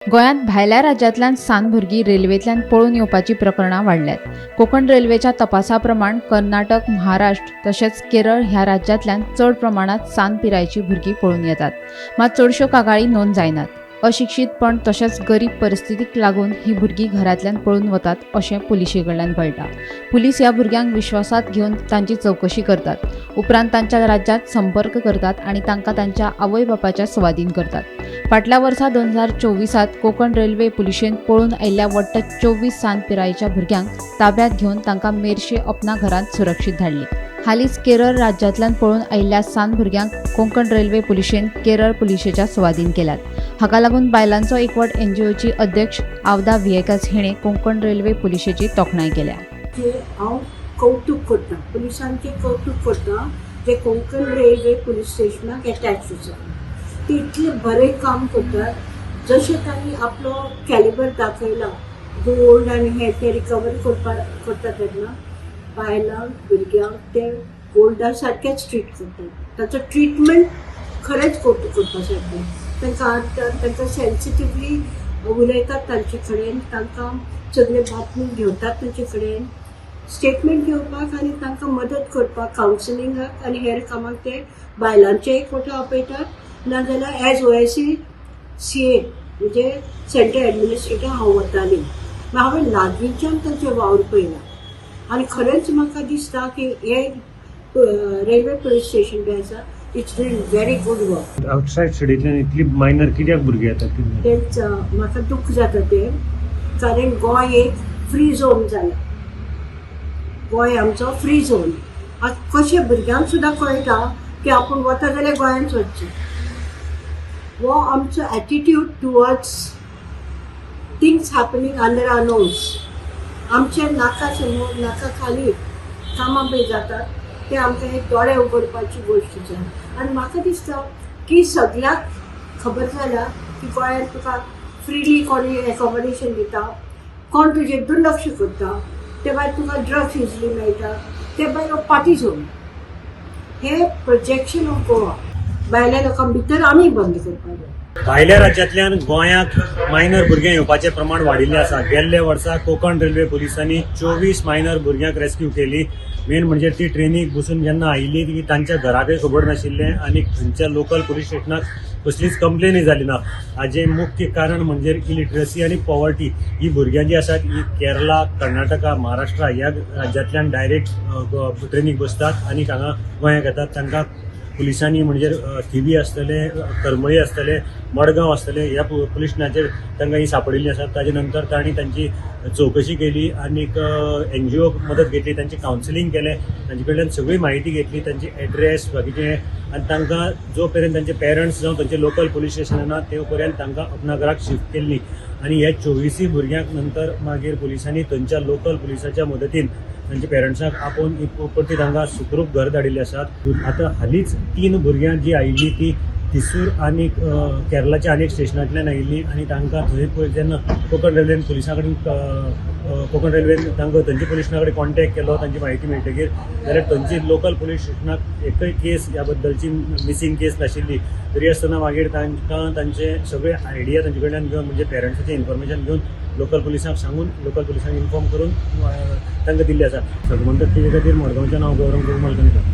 गोंयांत भायल्या राज्यांतल्यान सान भुरगीं रेल्वेंतल्यान पळून येवपाचीं प्रकरणां वाडल्यांत. कोंकण रेल्वेच्या तपासा प्रमाण कर्नाटक, महाराष्ट्र तशेंच केरळ ह्या राज्यांतल्यान चड प्रमाणांत सान पिरायेचीं भुरगीं पळून येतात. मात चडश्यो कागाळी नोंद जायनात. अशिक्षीतपण तशेंच गरीब परिस्थितीक लागून हीं भुरगीं घरांतल्यान पळून वतात अशें पुलिशे कडल्यान कळटा. पुलीस ह्या भुरग्यांक विश्वासांत घेवन तांची चवकशी करतात. उपरांत तांच्या राज्यांत संपर्क करतात आनी तांकां तांच्या आवय बापायच्या सुवादीन करतात. फाटल्या वर्सा 2024त कोंकण रेल्वे पुलिशेन पळून आयिल्ल्या वट्ट 24 सान पिरायेच्या भुरग्यांक ताब्यांत घेवन तांकां मेरशे अपना घरांत सुरक्षीत धाडलीं. हालींच केरळ राज्यांतल्यान पळून आयिल्ल्या सान भुरग्यांक कोंकण रेल्वे पुलिशेन केरळ पुलिशेच्या सुवादीन केल्यात. हाका लागून बायलांचो एकवट एनजीओची अध्यक्ष आवदा व्हिएकस हिणें कोंकण रेल्वे पुलिशेची तोखणाय केल्या. जे हांव कौतूक करता, पुलिसांचें कौतूक करता, जे कोंकण रेल्वे पुलीस स्टेशनाक एटॅच आसा. ते इतलें बरें काम करतात. जशें तांणी आपलो कॅलिबर दाखयला, गोल्ड आनी हे ते रिकवर करपा करता तेन्ना बायलांक, भुरग्यांक ते गोल्डा सारकेच ट्रीट करतात. ताचो ट्रिटमेंट खरेंच कौतूक करपा सारकें. तांकां तांकां सेन्सिटिवली उलयतात तांचे कडेन, तांकां सगळे बातमी घेवतात तांचे कडेन, स्टेटमेंट घेवपाक आनी तांकां मदत करपाक, कावन्सिलिंगाक आनी हेर कामाक ते बायलांचे एकवटा आपयतात. नाजाल्यार एज OIC CA म्हणजे सेंट्रल एडमिनिस्ट्रेटर हांव वतालीं. मागीर हांवें लागींच्यान तांचे वावर पळयला आनी खरेंच म्हाका दिसता की हे रेल्वे पुलीस स्टेशन जें आसा, it's doing very good work. Outside स्टेटींतल्यान इतली मायनर कित्याक भुरगीं येतात कितें? तेंच म्हाका दुख्ख जाता तें, कारण गोंय एक फ्री झोन जाला. गोंय आमचो फ्री झोन. आतां कशें भुरग्यांक सुद्दां कळटा की आपूण वता जाल्यार गोंयांत वचचें. हो आमचो attitude towards things happening under our nose, आमच्या नाका समोर, नाका खाली कामां पळय जातात, ते आमकां एक दोळे उगडपाची गोश्ट आसा. आनी म्हाका दिसता की सगळ्याक खबर जाला की गोंयांत तुका फ्रिली कोणी एकोमोडेशन दिता, कोण तुजेर दुर्लक्ष करता, ते भायर तुका ड्रग्स इजिली मेळटा, ते भायर पार्टी झोन. हे प्रोजेक्शन ऑफ गोवा भायल्या लोकां भितर आमी बंद करपाक जाय. भायल्या राज्यांतल्यान गोंयांत मायनर भुरगें येवपाचें प्रमाण वाडिल्लें आसा. गेल्ल्या वर्सा कोंकण रेल्वे पुलिसांनी 24 मायनर भुरग्यांक रेस्क्यू केली. मेन म्हणजे ती ट्रेनीक बसून जेन्ना आयिल्ली ती तांच्या घराकय खबर नाशिल्लें आनी थंयच्या लोकल पुलीस स्टेशनाक कसलीच कंप्लेनय जाली ना. हाजें मुख्य कारण म्हणजे इलिटरसी आनी पॉवर्टी. ही भुरग्यां जी आसात ही केरला, कर्नाटका, महाराष्ट्र ह्या राज्यांतल्यान डायरेक्ट ट्रेनीक बसतात आनी हांगा गोंयांत येतात. तांकां पुलिसांनी म्हणजे थिवी आसतले, करमळी आसतले, मडगांव आसतले, ह्या पुलीस स्टेशनाचेर तांकां ही सापडिल्ली आसात. ताजे नंतर तांणी तांची चवकशी केली आनीक एनजीओक मदत घेतली, तांची कावन्सिलींग केलें, तांचे कडल्यान सगळी म्हायती घेतली, तांची एड्रेस बाकीचे, आनी तांकां जो पर्यंत तांचे पेरंट्स जावं तांचे लोकल पुलीस स्टेशनां ना ते पर्यंत तांकां अपना घराक शिफ्ट केल्ली. आनी ह्या 24 भुरग्यांक नंतर मागीर पुलिसांनी थंयच्या लोकल पुलिसाच्या मदतीन तांच्या पेरंट्सांक आपोवन ही परती तांकां सुखरूप घर धाडिल्ले आसात. आतां हालींच तीन भुरग्यां जी आयिल्ली ती थिसूर आनी केरलाच्या अनेक स्टेशनांतल्यान आयिल्ली आनी तांकां थंय पळय जेन्ना कोंकण रेल्वेन पुलिसां कडेन, कोंकण रेल्वेन तांकां थंयच्या पुलीस स्टेशना कडेन कॉन्टेक्ट केलो, तांची म्हायती मेळटकीर जाल्यार थंयची लोकल पुलीस स्टेशनाक एकय केस ह्या बद्दलची मिसींग केस नाशिल्ली. तरी आसतना मागीर तांकां तांचे सगळे आयडिया तांचे कडल्यान घेवन, म्हणजे पेरंट्साचें इन्फॉर्मेशन घेवन, लोकल पुलिसांक सांगून, लोकल पुलिसांक इन्फॉर्म करून तांकां दिल्ली आसा. सगळं म्हणटात तेजे खातीर मडगांवच्यान हांव गौरव प्रभू मालकणी.